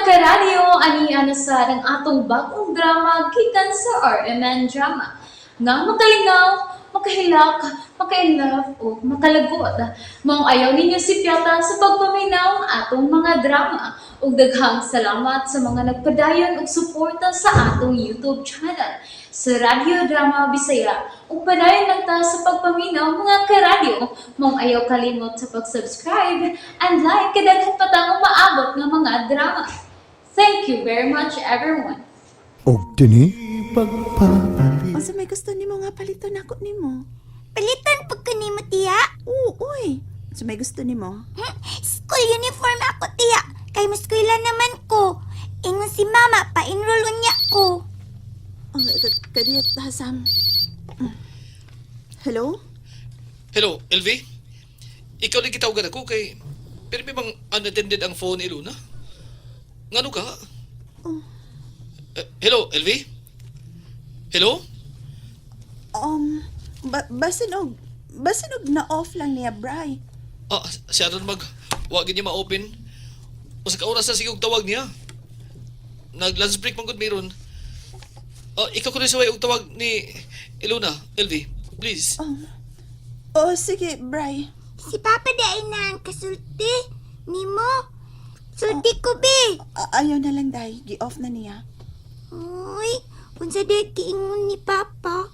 Karadyo, ani na sa ang atong bagong drama gikan sa RMN Drama. Nga makalingaw, makahilak, makainlove o makalagot. Maong ayaw ninyo sipyata sa pagpaminaw ang atong mga drama. Ug daghang salamat sa mga nagpadayon og suporta sa atong YouTube channel sa Radyo Drama Bisaya. Ug padayon lang ta sa pagpaminaw, mga karadyo. Maong ayaw kalimot sa pag-subscribe and like kay daghan pa tang umaabot nga mga drama. Thank you very much, everyone. Og dinhi Pagpapalit. Unsa may gusto nimo nga paliton nako nimo? Palitan pag ko nimo, tiya. Oo, uy. Unsa may gusto nimo? School uniform ako, tiya. Kay maskwela naman ko. Ingon si mama, pa-enroll unya ko. Oh, kadiyot ha, Sam. Hello? Hello, LV? Ikaw lang gitawagan ako kay pero may bang unattended ang phone ni Luna? Ngano ka? Oh. Eh, hello, LV? Hello? Basin og na-off lang niya, Bray. Ah, siya ron mag wag niya ma-open. Usa ka oras na sigog tawag niya. Nag lunch break man gud meron. Ah, ikaw ko rin suway og tawag ni Ilona, LV. Please. Oh, sige, Bray. Si Papa di na ang kasulti. Nimo. Sulti ko, be. Ayaw na lang, Day. Gi-off na niya. Uy, unsa di kiingon ni Papa?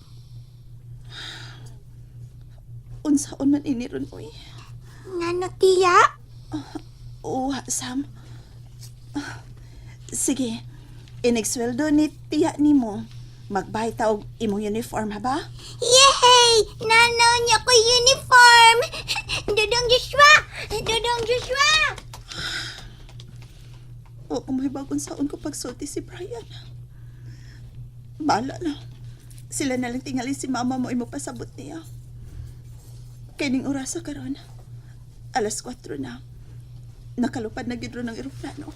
Unsaon man ini ron, uy. Ngano, tiya? Oo, Sam. Ah, sige. Inegsweldo ni tiya nimo. Magbay ta og imong uniform, ha ba? Yay! Nanaw niya ko uniform! Dodong Joshua! Dodong Joshua! Oo, may bagong saon ko pagsulti si Brian. Bala na. Sila na lang tingali si mama mo imo pasabot niya. Kining orasa karon. 4:00 na. Nakalupad na gid ron ang eroplano.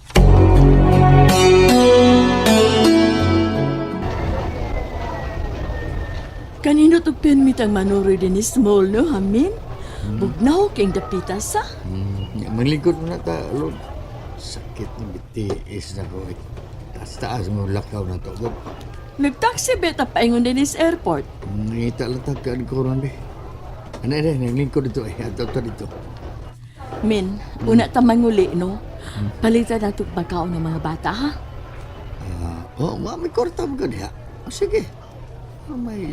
Kanino to permit ang manuro din ni Small, no, hamin? Bugnaw kayong dapita sa. Manglingkod mo na ta, Lord. Sakit ng bitiis na ko. Eh. Taas-taas mo lakaw na to. God. Nagtaxi beta paingon din is airport. Ngita lang tagkaan ko ron, be. Ano na, naglingkod dito eh. Ato to dito. Min, una ta manguli, no? Palitan na itong pagkaon ng mga bata, ha? Ah, oh, ma, may kwarta mo ka diha. Oh, sige. Ah, may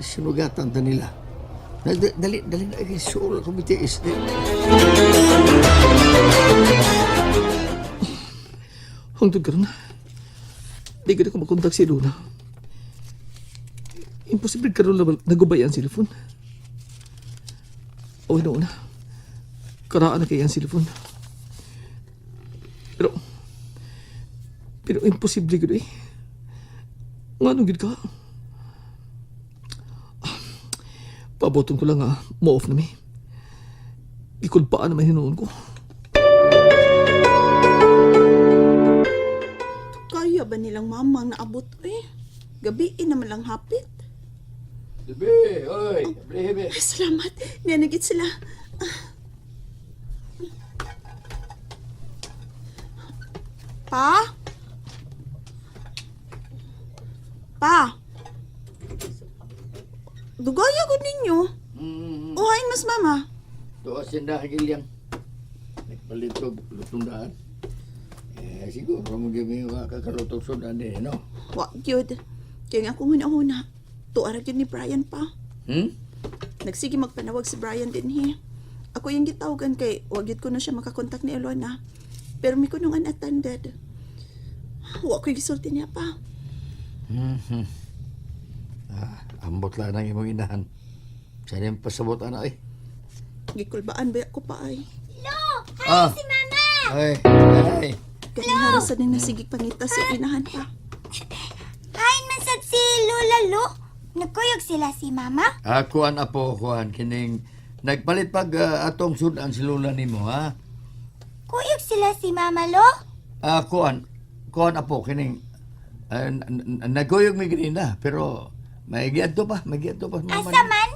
sinugatan ta nila. Dali, dali na kay Suol ako bitiis. Di. Hangtod karon. Di gud ako makontak si Luna. Imposible karon na nagubay ang cellphone. O noon na. Karaan na kay ang cellphone. Pero pero imposible gud eh. Ngano gud ka? Ah, paboton ko lang ah, mo-off na mi. Gikulpaan naman hinuon ko. Kaya ba nilang mamang naabot eh? Gabi naman lang hapit. Be, oy, be, be. Ay, salamat. Nanagit sila. Pa? Pa? Dugaya ko ninyo. Uhain mas mama. Tuwas yan dahil gilyang. Nagpalitog, lutong daan. Eh, siguro mo gimi yung kakalutog sudan eh, no? Wa gyud. Kaya nga akong huna-huna. Tuara gyud ni Brian pa. Hmm? Nagsige magpanawag si Brian din he. Ako yung gitawagan kay wa gyud ko na siya makakontak ni Elona. Pero mi kunong unattended. Wa ko'y gisulti niya pa. Ah, ambot lang ang imong inahan. Sana yung pasabot ana eh. Gikulbaan ba ako pa ay. Lo! Hi Ah. si mama! Ay, ay. Ganihara sa nang nasigig pangita sa inahan pa. Hi man sad si Lola Lo. Nagkuyog sila si mama? Ah, kuan apo, kuan kining nagpalit pag atong sudan si Lola nimo ha. Kuyog sila si mama Lo? Ah, kuan, kuan apo kining naguyog mi ganina pero may giadto pa, may giadto pa mama. Asa man?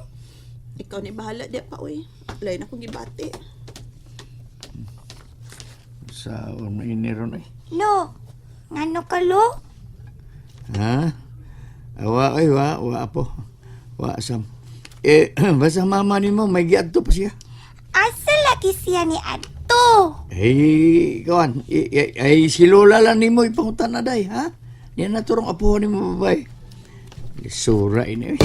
Ikaw ni bahala di pa oy. Lain akong gibati. Sa ini ron eh. Lo, Ngano ka, lo? Ha? Wa, ay, wa, wa po. Wa, Sam. Eh, basta mama nimo may giadto pa siya. Asa lagi siya ni Adto? Eh, kawan, ay, si Lola lang nimo ipangutan na day, ha? Niya na turong apuhan nimo babay. Sura ini. Eh.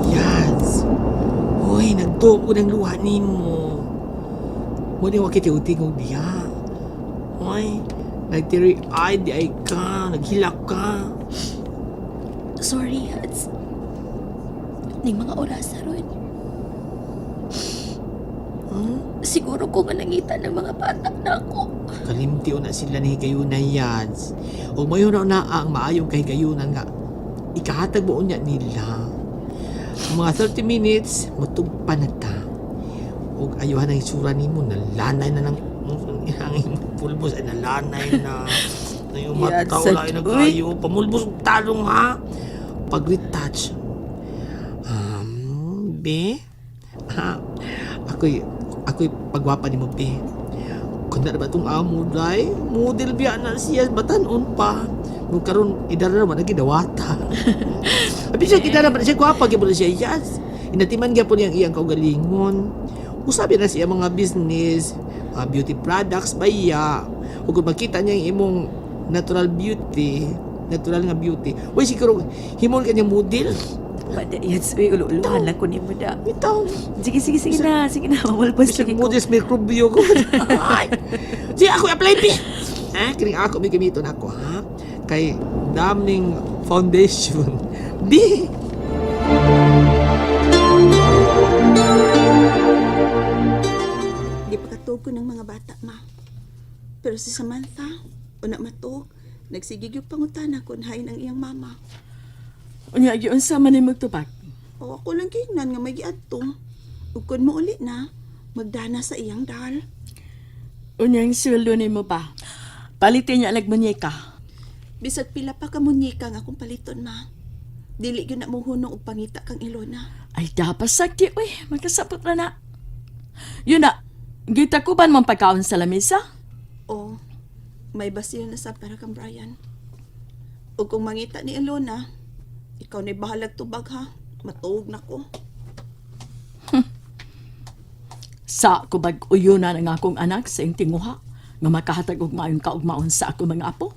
Yes. Uy, nagtuo ng luha nimo. Mo ni wa kiti-uting og diha. Uy, nagtiri-eye di ay ka, naghilak ka. Sorry, Hats. Ning mga oras ron. Siguro ko nga nangita ng mga bata na ako. Kalimti na sila ni higayunan, Yads. O mayo na na ang maayong kahigayunan nga. Ikahatag mo unya nila. Mga 30 minutes, mutugpa na ta. O ayuhan ang itsura nimo, nalanay na ng ang imong pulbos ay nalanay na. Na yung mata Yads, wala ay uy. nagkayo. Pamulbos og talong ha. Pag-retouch. Be? Ha? Ako'y, ako'y pagwapa ni mo, be. Kung na ba itong amo, day? Model biya na siya, batanon pa. Nung karon idara naman, nagidawata. Abi siya, kidara man siya, gwapa, gyapon na siya, yes. Inatiman gyapon niyang iyang kaugalingon. Usabi na siya mga business, mga beauty products, baya. O kung makita niya yung imong natural beauty, natural nga beauty. Uy, siguro, himon ka niyang model. Wala, Yads, uy, ulo-uluhan lang ko nimo da. Bitaw. Sige, sige, sige na. Sige na, mamulbos Bisag lagi ko. model sa microbio ko. Ay! Sige, ako apply pi. Ha? Kining ako may gamiton ako, ha? Kay damning foundation. Di! Di pa katuog ko ng mga bata, ma. Pero si Samantha, una matuog, nagsigig yung pangutana kung hain ang iyang mama. Unya, giunsa man ni magtubag. O ako lang kingnan nga may giadto. Ug kun mo uli na, magdana sa iyang dal. Unya, ang sweldo nimo ba? Palitin niya alag munyeka. Bisag pila pa ka munyika nga akong paliton, ma. Dili gyud na mo hunong og pangita kang Ilona. Ay, dapat sakti, uy. Magkasapot na na. Yun na, gitakuban mong pagkaon sa lamisa? O may basil na sa para kang Brian. Ug kung mangita ni Ilona, ikaw na bahalag tubag ha. Matuog na ko. Sa kubag uyunan ang akong anak sa iyong tinguha nga makahatag og maayong kaugmaon sa akong mga apo.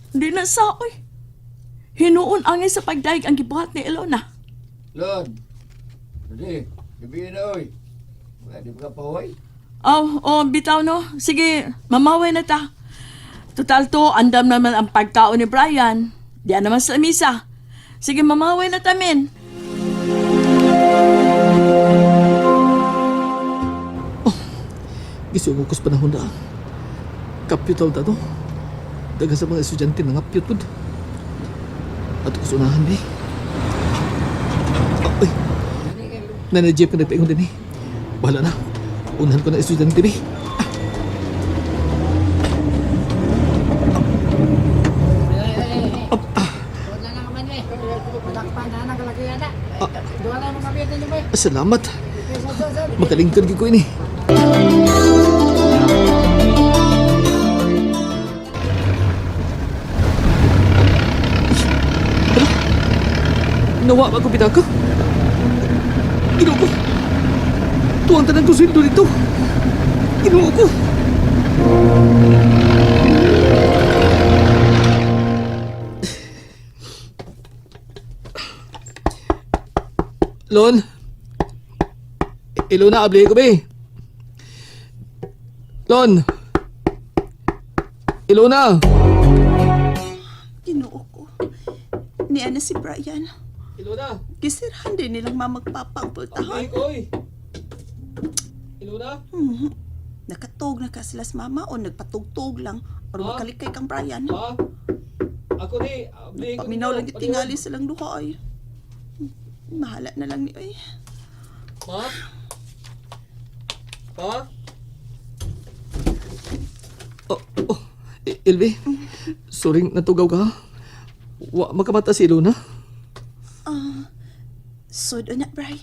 Hindi na sa, uy. Hinuon angay sa pagdaig ang gibuhat ni Ilona. Lon, di, gabi na, oy. Wala, di ba ka pahoy? Oh, oh, bitaw no. Sige, mamaway na ta. Total to, andam naman ang pagkaon ni Brian. Diyan naman sa misa. Sige, mamaway na ta, men. Gisugo ko sa panahon na. Kapyutaw ta to. Daga sa mga estudyante na ngapyut pud. Ato ko sa unahan, be. Ah, Uy. Nanay Jeff ka nagpaingon din eh. Bahala na. Unahan ko na estudyante, be. Salamat. Makalingkod gyud ko ini. Nawa ba ko pitaka? Ginoo ko. Tuwang tanan ko sweldo dito. Ginoo ko. Lon. Ilona, abli ko be. Lon. Ilona. Ginoo ko. Niya na si Brian. Ilona. Gisirhan din nilang mamagpapa ang pultahan. ko, oy. Ilona. Nakatog na ka sila sa mama o nagpatugtog lang or Ah? makalikay kang Brian. Ma? Ako ni, abli ko. Paminaw lang tingali silang duha ay. Mahala na lang ni ay. Ma? Ma? Oh, oh, Ilvi, sorry natugaw ka. Wa makamata si Ilona. Sod na, Bri.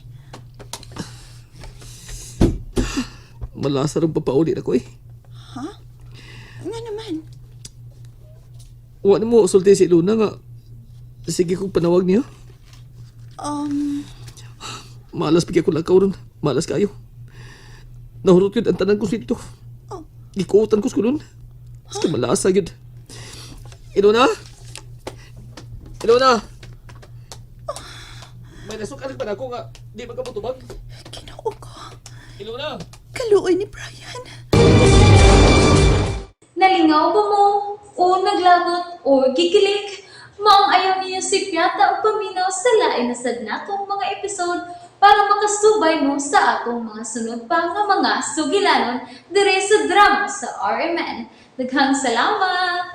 Malasa rin papauli na ko eh. Ha? Nga naman. Wa na mo sulti si Luna nga sige kong panawag niya. Malas pigi ako lakaw ron. Malas kayo. Nahurot yun ang tanan ko dito. Oh. Gikuutan ko sa kulon. Sige, malasa yun. Ilona! Ilona! May nasukalig pa na ako nga di magkabutubag. Ginoo ko. Ilona! Kaluoy ni Brian. Nalingaw ba mo? O naglagot o gikilig? Maong ayaw niyo si Piata o paminaw sa lain na sad natong mga episode para makasubay mo sa atong mga sunod pa nga mga sugilanon dire sa drama sa RMN. Daghang salamat!